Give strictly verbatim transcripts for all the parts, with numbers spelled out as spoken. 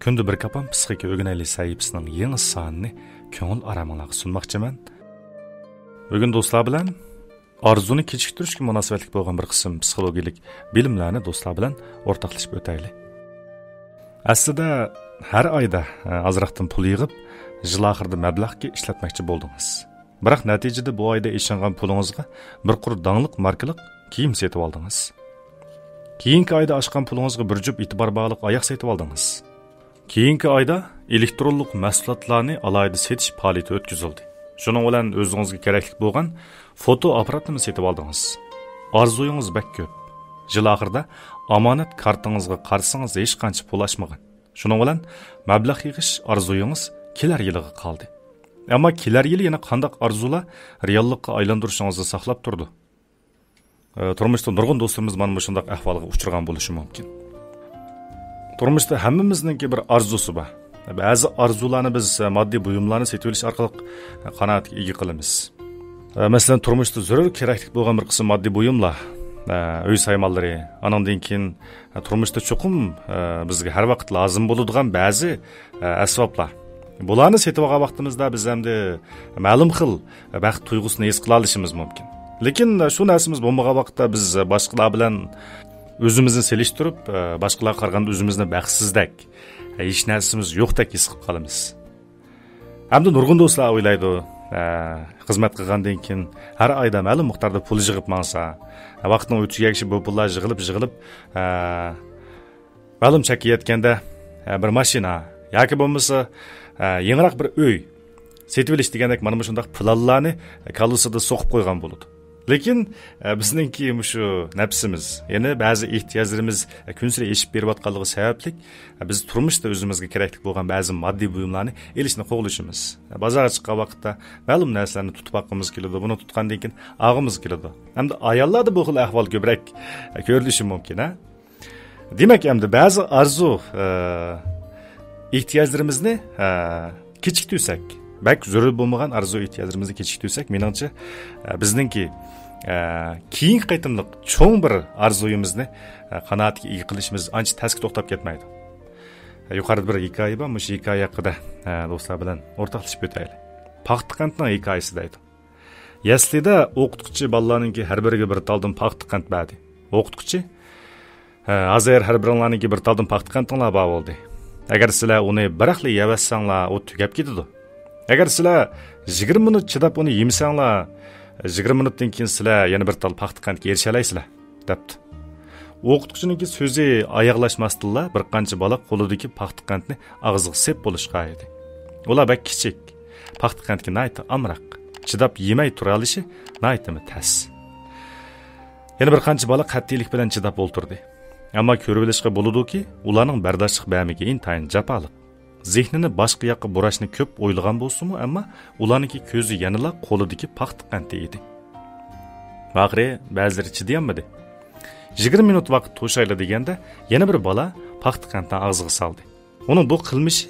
كۈندە بىر كاپام پسىخىكا ئۆگىنەيلى سەھىپىسىنىڭ يېڭى سانىنى كۆڭۈل ئارامىڭلارغا سۇنماقچىمەن. بۈگۈن دوستلار بىلەن ئارزۇنى كېچىكتۈرۈشكە مۇناسىۋەتلىك بولغان بىر قىسىم پسىخولوگىيەلىك بىلىملەرنى دوستلار بىلەن ئورتاقلىشىپ ئۆتەيلى. ئەسلىدە ھەر ئايدا، ئە، ئازراقتىن پۇل يىغىپ، يىل ئاخىرىدا مەبلەغكە ئىشلەتمەكچى بولدىڭىز. بىراق نەتىجىدە بۇ ئايدا ئېشىنغان پۇلىڭىزغا بىر قۇر داڭلىق ماركىلىق كىيىم سېتىۋالدىڭىز. كېيىنكى ئايدا ئاشقان پۇلىڭىزغا بىر جۈپ ئېتىبار باغلىق ئاياغ سېتىۋالدىڭىز. كېيىنكى ئايدا ئېلېكترونلۇق مەھسۇلاتلارنى ئالاھىدە سېتىش پائالىيىتى ئۆتكۈزۈلدى. شۇنىڭ بىلەن ئۆزىڭىزگە كېرەكلىك بولغان فوتو ئاپپاراتنىمۇ سېتىۋالدىڭىز. ئارزۇيىڭىز بەك كۆپ. يىل ئاخىرىدا ئامانەت كارتىڭىزغا قارىسىڭىز، ھېچقانچە پۇل ئاشمىغان. شۇنىڭ بىلەن مەبلەغ يىغىش ئارزۇيىڭىز كېلەر يىلىغا قالدى. ئەمما كېلەر يىلى يەنە قانداق ئارزۇلار رېئاللىققا ئايلاندۇرۇشىڭىزنى ساقلاپ تۇرىدۇ؟ ئە، تۇرمۇشتا نۇرغۇن دوستلىرىمىز مانا مۇشۇنداق ئەھۋالغا ئۇچرىغان بولۇشى مۇمكىن. تۇرمۇشتا ھەممىمىزنىڭكى بىر ئارزۇسى بار. بەزى ئارزۇلارنى بىز، ئە، ماددىي بۇيۇملارنى سېتىۋېلىش ئارقىلىق، ئە، قانائەتكە ئىگە قىلىمىز. ئە، مەسىلەن، تۇرمۇشتا زۆرۈر كېرەكلىك بولغان بىر قىسىم ماددىي بۇيۇملار، ئە، ئۆي سايمانلىرى، ئانىڭدىن كېيىن، ئە، تۇرمۇشتا چوقۇم، ئە، بىزگە ھەر ۋاقىت لازىم بولىدىغان بەزى، ئە، ئەسۋابلار. بۇلارنى سېتىۋالغان ۋاقتىمىزدا بىز ئەمدى مەلۇم خىل بەخت تۇيغۇسىنى ھېس قىلالىشىمىز مۇمكىن. لېكىن شۇ نەرسىمىز بولمىغان ۋاقىتتا بىز باشقىلار بىلەن ئۆزىمىزنى سېلىشتۇرۇپ، باشقىلارغا قارىغاندا ئۆزىمىزنى بەختسىزدەك، ھېچ نەرسىمىز يوقتەك ھېس قىلىپ قالىمىز. ھەمدە نۇرغۇن دوستلار ئويلايدۇ، خىزمەت قىلغاندىن كېيىن ھەر ئايدا مەلۇم مىقداردا پۇل يىغىپ ماڭسا، ۋاقىتنىڭ ئۆتۈشىگە ئەگىشىپ بۇ پۇللار يىغىلىپ، يىغىلىپ، مەلۇم چەككە يەتكەندە، ئە، بىر ماشىنا ياكى بولمىسا، ئە، يېڭىراق بىر ئۆي سېتىۋېلىش دېگەندەك مانا مۇشۇنداق پىلانلارنى كاللىسىدا سوقۇپ قويغان بولىدۇ. لېكىن، ئە، بىزنىڭكى مۇشۇ نەپسىمىز، يەنى بەزى ئېھتىياجلىرىمىز، ئە، كۈنسېرى ئېشىپ بېرىۋاتقانلىقى سەۋەبلىك، ئە، بىز تۇرمۇشتا ئۆزىمىزگە كېرەكلىك بولغان بەزى ماددىي بۇيۇملارنى ئېلىشنى قوغلىشىمىز. ئە، بازارغا چىققان ۋاقىتتا مەلۇم نەرسىلەرنى تۇتۇپ باققۇمىز كېلىدۇ، بۇنى تۇتقاندىن كېيىن ئالغۇمىز كېلىدۇ. ئەمدى ئاياللاردا بۇ خىل ئەھۋال كۆپرەك، ئە، كۆرۈلۈشى مۇمكىن، ھە؟ دېمەك، ئەمدى بەزى ئارزۇ، ئە، ئېھتىياجلىرىمىزنى، ئە، كېچىكتۈرسەك، بەك زۆرۈر بولمىغان ئارزۇ ئېھتىياجلىرىمىزنى كېچىكتۈرسەك، مېنىڭچە، ئە، بىزنىڭكى، ئە، كېيىنكى قېتىملىق چوڭ بىر ئارزۇيىمىزنى، ئە، قانائەتكە ئىگە قىلىشىمىز ئانچە تەسكە توختاپ كەتمەيدۇ. ئە، يۇقىرىدا بىر ھېكايە بار، مۇشۇ ھېكايە ھەققىدە، ئە، دوستلار بىلەن ئورتاقلىشىپ ئۆتەيلى. پاختا قەنتنىڭ ھېكايىسى دەيدۇ. يەسلىدە ئوقۇتقۇچى بالىلارنىڭكى ھەر بىرىگە بىر تالدىن پاختا قەنت بەردى. ئوقۇتقۇچى، ھە، ھازىر ھەر بىرىڭلارنىڭكى بىر تالدىن پاختا قەنتىڭلار بار بولدى. ئەگەر سىلەر ئۇنى بىراقلا يەۋەتسەڭلار، ئۇ تۈگەپ كېتىدۇ. ئەگەر سىلەر يىگىرمە مىنۇت چىداپ ئۇنى يېمىسەڭلار، يىگىرمە مىنۇتتىن كېيىن سىلەر يەنە بىر تال پاختا قەنتكە ئېرىشەلەيسىلەر، دەپتۇ. ئوقۇتقۇچىنىڭكى سۆزى ئاياغلاشماستىنلا بىر قانچە بالا قولىدىكى پاختا قەنتنى ئاغزىغا سېپ بولۇشقا ئىدى. ئۇلار بەك كىچىك، پاختا قەنتكە ناھايىتى ئامراق، چىداپ يېمەي تۇرالىشى ناھايىتىمۇ تەس. يەنە بىر قانچە بالا قەتئىيلىك بىلەن چىداپ ئولتۇردى. ئەمما كۆرۈۋېلىشقا بولىدۇكى، ئۇلارنىڭ بەرداشلىق بەرمىكى ئىنتايىن جاپالىق. زېھنىنى باشقا ياققا بۇراشنى كۆپ ئويلىغان بولسىمۇ، ئەمما ئۇلارنىڭكى كۆزى يەنىلا قولىدىكى پاختا قەنتى ئىدى. ئاخىرى بەزىلىرى چىدىيالمىدى. يىگىرمە مىنۇت ۋاقىت توشايلى دېگەندە، يەنە بىر بالا پاختا قەنتنى ئاغزىغا سالدى. ئۇنىڭ بۇ قىلمىشى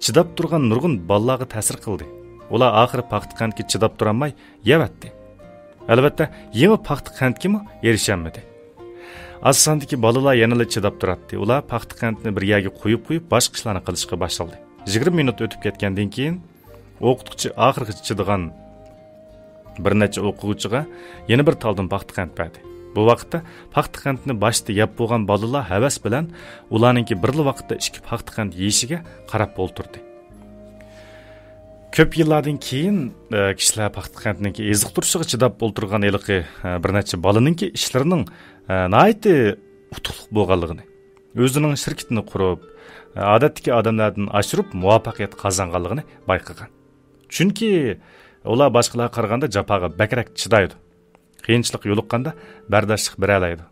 چىداپ تۇرغان نۇرغۇن بالىلارغا تەسىر قىلدى. ئۇلار ئاخىرى پاختا قەنتكە چىداپ تۇرالماي يەۋەتتى. ئەلۋەتتە، يېڭى پاختا قەنتكىمۇ ئېرىشەلمىدى. ئاز ساندىكى بالىلار يەنىلا چىداپ تۇراتتى. ئۇلار پاختا قەنتنى بىر يەرگە قويۇپ قويۇپ، باشقا ئىشلارنى قىلىشقا باشلىدى. يىگىرمە مىنۇت ئۆتۈپ كەتكەندىن كېيىن، ئوقۇتقۇچى ئاخىرغىچە چىدىغان بىر نەچچە ئوقۇغۇچىغا يەنە بىر تالدىن پاختا قەنت بەردى. بۇ ۋاقىتتا پاختا قەنتنى باشتا يەپ بولغان بالىلار ھەۋەس بىلەن ئۇلارنىڭكى بىرلا ۋاقىتتا ئىككى پاختا قەنت يېيىشىگە قاراپ ئولتۇردى. كۆپ يىللاردىن كېيىن، ئە، كىشىلەر پاختا قەنتنىڭكى ئېزىقتۇرۇشىغا چىداپ ئولتۇرغان ھېلىقى، ئە، بىر نەچچە بالىنىڭكى ئىشلىرىنىڭ، ئە، ناھايىتى ئۇتۇقلۇق بولغانلىقىنى، ئۆزىنىڭ شىركىتىنى قۇرۇپ، ئادەتتىكى ئادەملەردىن ئاشۇرۇپ مۇۋەپپەقىيەت قازانغانلىقىنى بايقىغان. چۈنكى ئۇلار باشقىلارغا قارىغاندا جاپاغا بەكرەك چىدايدۇ. قىيىنچىلىق يولۇققاندا بەرداشلىق بېرەلەيدۇ.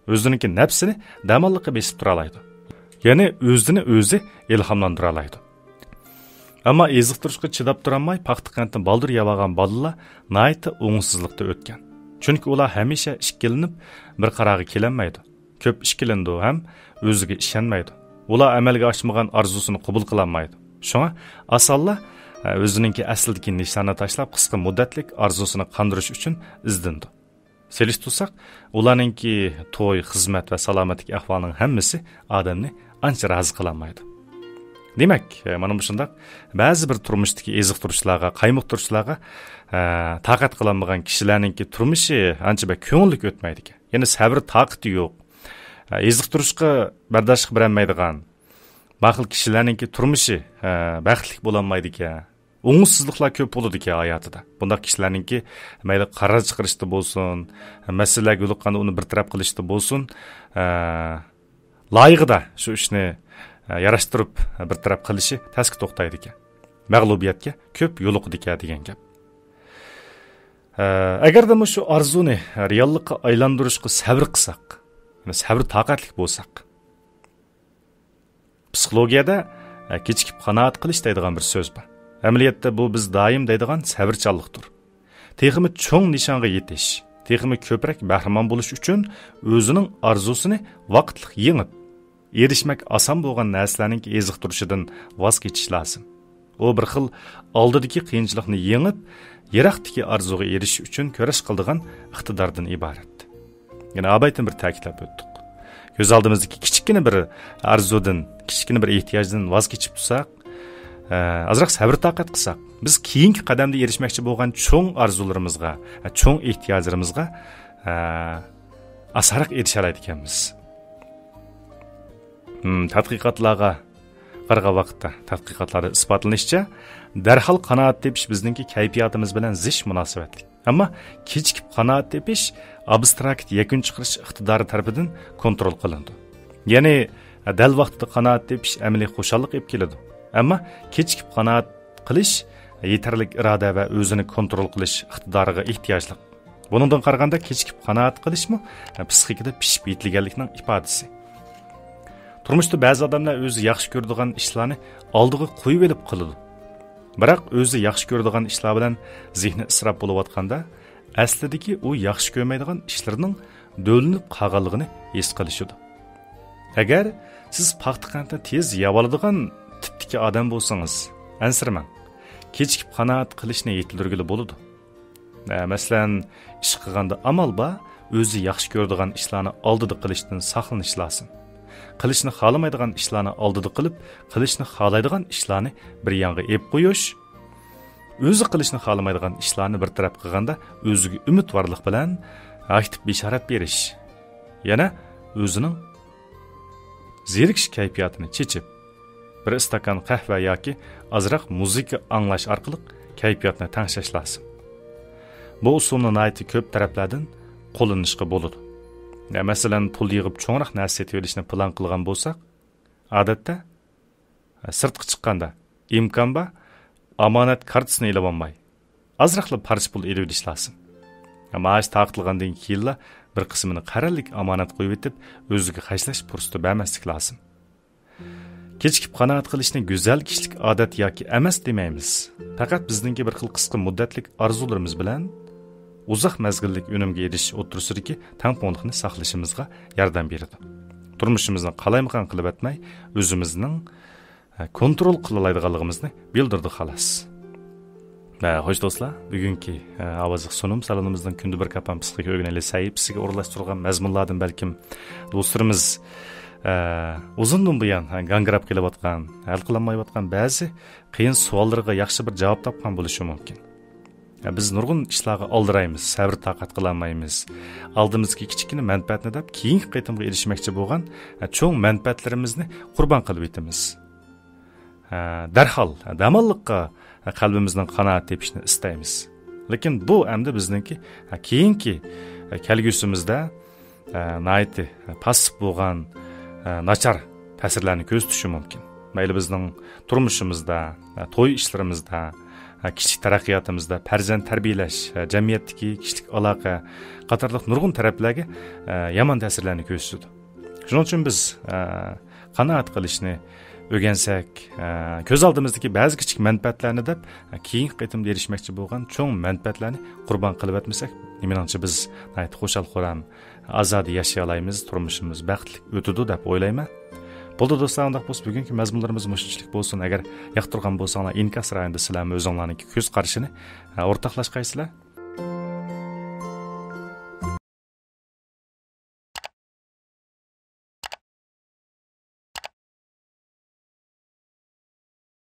ئۆزىنىڭكى نەپسىنى دەماللىققا بېسىپ تۇرالايدۇ. يەنى ئۆزىنى ئۆزى ئىلھاملاندۇرالايدۇ. ئەمما ئېزىقتۇرۇشقا چىداپ تۇرالماي پاختا قەنتنى بالدۇر يەۋالغان بالىلار ناھايىتى ئوڭۇشسىزلىقتا ئۆتكەن. چۈنكى ئۇلار ھەمىشە ئىككىلىنىپ، بىر قارارغا كېلەلمەيدۇ. كۆپ ئىككىلىنىدۇ ھەم ئۆزىگە ئىشەنمەيدۇ. ئۇلار ئەمەلگە ئاشمىغان ئارزۇسىنى قوبۇل قىلالمايدۇ. شۇڭا ئاسانلا، ئە، ئۆزىنىڭكى ئەسلىدىكى نىشاننى تاشلاپ، قىسقا مۇددەتلىك ئارزۇسىنى قاندۇرۇش ئۈچۈن ئىزدىنىدۇ. سېلىشتۇرساق، ئۇلارنىڭكى توي، خىزمەت ۋە سالامەتلىك ئەھۋالىنىڭ ھەممىسى ئادەمنى ئانچە رازى قىلالمايدۇ. دېمەك، مانا مۇشۇنداق بەزى بىر تۇرمۇشتىكى ئېزىقتۇرۇشلارغا، قايمۇقتۇرۇشلارغا، ئە، تاقەت قىلالمىغان كىشىلەرنىڭكى تۇرمۇشى ئانچە بەك كۆڭۈللۈك ئۆتمەيدىكەن. يەنى سەۋر تاقىتى يوق. ئە، ئېزىقتۇرۇشقا بەرداشلىق بېرەلمەيدىغان، بۇ خىل كىشىلەرنىڭكى تۇرمۇشى، ئە، بەختلىك بولالمايدىكەن. ئوڭۇشسىزلىقلار كۆپ بولىدىكەن ھاياتىدا. بۇنداق كىشىلەرنىڭكى مەيلى قارار چىقىرىشتا بولسۇن، مەسىلىلەرگە يولۇققاندا ئۇنى بىر تەرەپ قىلىشتا بولسۇن، ئە، لايىقىدا شۇ ئىشنى، ئە، ياراشتۇرۇپ بىر تەرەپ قىلىشى تەسكە توختايدىكەن. مەغلۇبىيەتكە كۆپ يولۇقىدىكەن دېگەن گەپ. ئە، ئەگەردە مۇشۇ ئارزۇنى رېئاللىققا ئايلاندۇرۇشقا سەۋر قىلساق، يەنى سەۋر تاقەتلىك بولساق، پسىخولوگىيەدە، ئە، كېچىكىپ قانائەت قىلىش دەيدىغان بىر سۆز بار. ئەمەلىيەتتە بۇ بىز دائىم دەيدىغان سەۋرچانلىقتۇر. تېخىمۇ چوڭ نىشانغا يېتىش، تېخىمۇ كۆپرەك بەھرىمەن بولۇش ئۈچۈن ئۆزىنىڭ ئارزۇسىنى ۋاقىتلىق يېڭىپ، ئېرىشمەك ئاسان بولغان نەرسىلەرنىڭ ئېزىقتۇرۇشىدىن ۋاز كېچىش لازىم. ئۇ بىر خىل ئالدىدىكى قىيىنچىلىقنى يېڭىپ، يىراقتىكى ئارزۇغا ئېرىشىش ئۈچۈن كۈرەش قىلىدىغان ئىقتىداردىن ئىبارەت. يەنە ئابايتىن بىر تەكىتلەپ ئۆتتۇق. كۆز ئالدىمىزدىكى كىچىككىنە بىر ئارزۇدىن، كىچىككىنە بىر ئېھتىياجدىن ۋاز كېچىپ تۇرساق، ئە، ئازراق سەۋر تاقەت قىلساق، بىز كېيىنكى قەدەمدە ئېرىشمەكچى بولغان چوڭ ئارزۇلىرىمىزغا، ئە، چوڭ ئېھتىياجلىرىمىزغا، ئە، ئاسانراق ئېرىشەلەيدىكەنمىز. ھىم، تەتقىقاتلارغا قارىغان ۋاقىتتا، تەتقىقاتلاردا ئىسپاتلىنىشىچە، دەرھال قانائەت تېپىش بىزنىڭكى كەيپىياتىمىز بىلەن زىچ مۇناسىۋەتلىك. ئەمما كېچىكىپ قانائەت تېپىش ئابستراكت يەكۈن چىقىرىش ئىقتىدارى تەرىپىدىن كونترول قىلىنىدۇ. يەنى، دەل ۋاقتىدا قانائەت تېپىش ئەمەلىي خۇشاللىق ئېلىپ كېلىدۇ. ئەمما كېچىكىپ قانائەت قىلىش يېتەرلىك ئىرادە ۋە ئۆزىنى كونترول قىلىش ئىقتىدارىغا ئېھتىياجلىق. بۇنىڭدىن قارىغاندا، كېچىكىپ قانائەت قىلىشمۇ پسىخىكىدا پىشىپ يېتىلگەنلىكنىڭ ئىپادىسى. تۇرمۇشتا بەزى ئادەملەر ئۆزى ياخشى كۆرىدىغان ئىشلارنى ئالدىغا قويۇۋېلىپ قىلىدۇ. بىراق ئۆزى ياخشى كۆرىدىغان ئىشلار بىلەن زېھنى ئىسراپ بولۇۋاتقاندا، ئەسلىدىكى ئۇ ياخشى كۆرمەيدىغان ئىشلىرىنىڭ دۆۋىلىنىپ قالغانلىقىنى ھېس قىلىشىدۇ. ئەگەر سىز پاختا قەنتنى تېز يەۋالىدىغان تىپتىكى ئادەم بولسىڭىز، ئەنسىرىمەڭ. كېچىكىپ قانائەت قىلىشنى يېتىلدۈرگىلى بولىدۇ. ئە، مەسىلەن، ئىش قىلغاندا ئامال بار، ئۆزى ياخشى كۆرىدىغان ئىشلارنى ئالدىدا قىلىشتىن ساقلىنىش لازىم. قىلىشنى خالىمايدىغان ئىشلارنى ئالدىدا قىلىپ، قىلىشنى خالايدىغان ئىشلارنى بىر يانغا ئېلىپ قويۇش. ئۆزى قىلىشنى خالىمايدىغان ئىشلارنى بىر تەرەپ قىلغاندا، ئۆزىگە ئۈمىدۋارلىق بىلەن ئاكتىپ بېشارەت بېرىش. يەنە ئۆزىنىڭ زېرىكىش كەيپىياتىنى چېچىپ، بىر ئىستاكان قەھۋە ياكى ئازراق مۇزىكا ئاڭلاش ئارقىلىق كەيپىياتنى تەڭشەش لازىم. بۇ ئۇسۇلنى ناھايىتى كۆپ تەرەپلەردىن قوللىنىشقا بولىدۇ. يا، مەسىلەن، پۇل يىغىپ چوڭراق نەرسە سېتىۋېلىشنى پىلان قىلغان بولساق، ئادەتتە، سىرتقا چىققاندا، ئىمكان بار، ئامانەت كارتىسىنى ئېلىۋالماي، ئازراقلا پارچە پۇل ئېلىۋېلىش لازىم. مائاش تارقىتىلغاندىن كېيىنلا بىر قىسمىنى قەرەللىك ئامانەت قويۇۋېتىپ، ئۆزىگە خەجلەش پۇرسىتى بەرمەسلىك لازىم. كېچىكىپ قانائەت قىلىشنى گۈزەل كىشىلىك ئادەت ياكى ئەمەس دېمەيمىز. پەقەت بىزنىڭكى بىر خىل قىسقا مۇددەتلىك ئارزۇلىرىمىز بىلەن ئۇزاق مەزگىللىك ئۈنۈمگە ئېرىشىش ئوتتۇرىسىدىكى تەڭپۇڭلۇقنى ساقلىشىمىزغا ياردەم بېرىدۇ. تۇرمۇشىمىزنى قالايمىقان قىلىۋەتمەي، ئۆزىمىزنىڭ ھە، كونترول قىلالايدىغانلىقىمىزنى بىلدۈردى، خالاس. ھە، خوش دوستلار، بۈگۈنكى، ھە، ئاۋازلىق سۇنۇم سالونىمىزنىڭ كۈندە بىر كاپام پسىخىك ئۆگىنەيلى سەھىپىسىگە ئورۇنلاشتۇرۇلغان مەزمۇنلاردىن بەلكىم دوستلىرىمىز، ھە، ئۇزۇندىن بۇيان، ھە، گاڭگىراپ كېلىۋاتقان، ھەل قىلالمايۋاتقان بەزى قىيىن سوئاللىرىغا ياخشى بىر جاۋاب تاپقان بولۇشى مۇمكىن. ھە، بىز نۇرغۇن ئىشلارغا ئالدىرايمىز، سەۋر تاقەت قىلالمايمىز. ئالدىمىزدىكى كىچىككىنە مەنپەئەتنى دەپ، كېيىنكى قېتىمغا ئېرىشمەكچى بولغان، ھە، چوڭ مەنپەئەتلىرىمىزنى قۇربان قىلىۋېتىمىز. ھە، دەرھال، ھە، دەماللىققا، ھە، قەلبىمىزنىڭ قانائەت تېپىشىنى ئىستەيمىز. لېكىن بۇ ئەمدى بىزنىڭكى، ھە، كېيىنكى، ھە، كەلگۈسىمىزدە، ھە، ناھايىتى، ھە، پاسسىپ بولغان، ھە، ناچار تەسىرلەرنى كۆرسىتىشى مۇمكىن. مەيلى بىزنىڭ تۇرمۇشىمىزدا، ھە، توي ئىشلىرىمىزدا، ھە، كىشىلىك تەرەققىياتىمىزدا، پەرزەنت تەربىيەلەش، ھە، جەمئىيەتتىكى كىشىلىك ئالاقە قاتارلىق نۇرغۇن تەرەپلەرگە، ھە، يامان تەسىرلەرنى كۆرسىتىدۇ. شۇنىڭ ئۈچۈن بىز، ئە، قانائەت قىلىشنى ئۆگەنسەك، ئە، كۆز ئالدىمىزدىكى بەزى كىچىك مەنپەئەتلەرنى دەپ، ئە، كېيىنكى قېتىمدا ئېرىشمەكچى بولغان چوڭ مەنپەئەتلەرنى قۇربان قىلىۋەتمىسەك، نېمىنىڭچە بىز ناھايىتى خۇشال-خۇرام، ئازادە ياشىيالايمىز، تۇرمۇشىمىز بەختلىك ئۆتىدۇ دەپ ئويلايمەن. بولدى دوستلار، ئۇنداق بولسا بۈگۈنكى مەزمۇنلىرىمىز مۇشۇنچىلىك بولسۇن. ئەگەر ياقتۇرغان بولساڭلار، ئىنكاس رايونىدا سىلەرمۇ ئۆزۈڭلارنىڭكى كۆز قارىشىنى، ئە، ئورتاقلاشقايسىلەر.